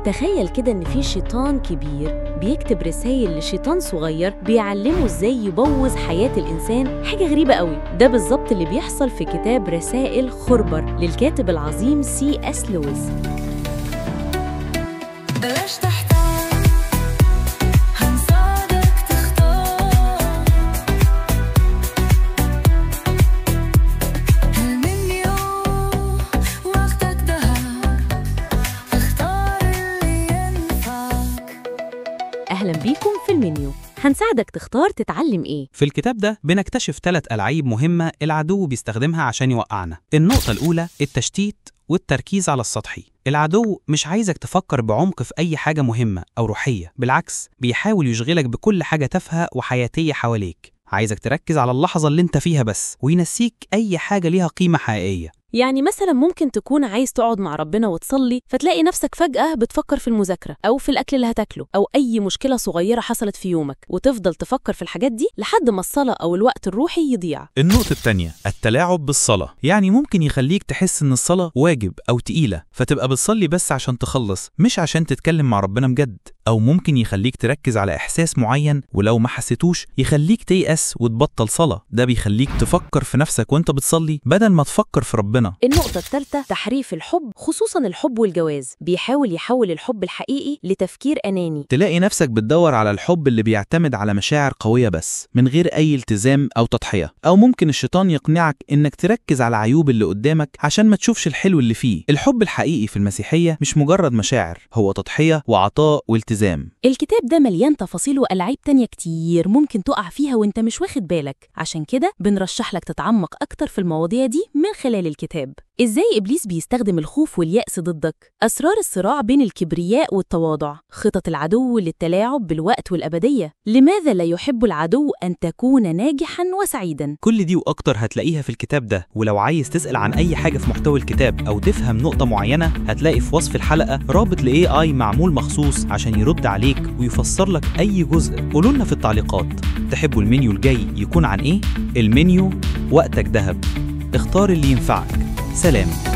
تخيل كده إن في شيطان كبير بيكتب رسائل لشيطان صغير بيعلمه إزاي يبوظ حياة الإنسان. حاجة غريبة قوي. ده بالظبط اللي بيحصل في كتاب رسائل خربر للكاتب العظيم C.S. لويس. بلاش تحتار، هنساعدك تختار. المنيو وقتك دهب، اختار اللي ينفعك. أهلا بيكم في المنيو، هنساعدك تختار تتعلم إيه. في الكتاب ده بنكتشف 3 ألعاب مهمة العدو بيستخدمها عشان يوقعنا. النقطة الأولى التشتيت والتركيز على السطحي. العدو مش عايزك تفكر بعمق في أي حاجة مهمة أو روحية، بالعكس بيحاول يشغلك بكل حاجة تافهة وحياتية حواليك. عايزك تركز على اللحظة اللي انت فيها بس، وينسيك أي حاجة ليها قيمة حقيقية. يعني مثلا ممكن تكون عايز تقعد مع ربنا وتصلي، فتلاقي نفسك فجأة بتفكر في المذاكرة أو في الأكل اللي هتاكله أو أي مشكلة صغيرة حصلت في يومك، وتفضل تفكر في الحاجات دي لحد ما الصلاة أو الوقت الروحي يضيع. النقطة التانية التلاعب بالصلاة. يعني ممكن يخليك تحس إن الصلاة واجب أو تقيلة، فتبقى بتصلي بس عشان تخلص، مش عشان تتكلم مع ربنا بجد. أو ممكن يخليك تركز على إحساس معين، ولو ما حسيتوش يخليك تيأس وتبطل صلاة. ده بيخليك تفكر في نفسك وانت بتصلي بدل ما تفكر في ربنا. النقطة الثالثة تحريف الحب، خصوصا الحب والجواز. بيحاول يحول الحب الحقيقي لتفكير أناني. تلاقي نفسك بتدور على الحب اللي بيعتمد على مشاعر قوية بس، من غير أي التزام أو تضحية. أو ممكن الشيطان يقنعك إنك تركز على عيوب اللي قدامك عشان ما تشوفش الحلو اللي فيه. الحب الحقيقي في المسيحية مش مجرد مشاعر، هو تضحية وعطاء والتزام. الكتاب ده مليان تفاصيل وألعاب تانية كتير ممكن تقع فيها وانت مش واخد بالك، عشان كده بنرشح لك تتعمق أكتر في المواضيع دي من خلال الكتاب. إزاي إبليس بيستخدم الخوف واليأس ضدك؟ أسرار الصراع بين الكبرياء والتواضع، خطط العدو للتلاعب بالوقت والأبدية، لماذا لا يحب العدو أن تكون ناجحاً وسعيداً. كل دي وأكتر هتلاقيها في الكتاب ده. ولو عايز تسأل عن أي حاجة في محتوى الكتاب أو تفهم نقطة معينة، هتلاقي في وصف الحلقة رابط ل AI معمول مخصوص عشان يرد عليك ويفسر لك أي جزء. قولولنا في التعليقات تحبوا المنيو الجاي يكون عن إيه؟ المنيو وقتك ذهب، اختار اللي ينفعك. سلام.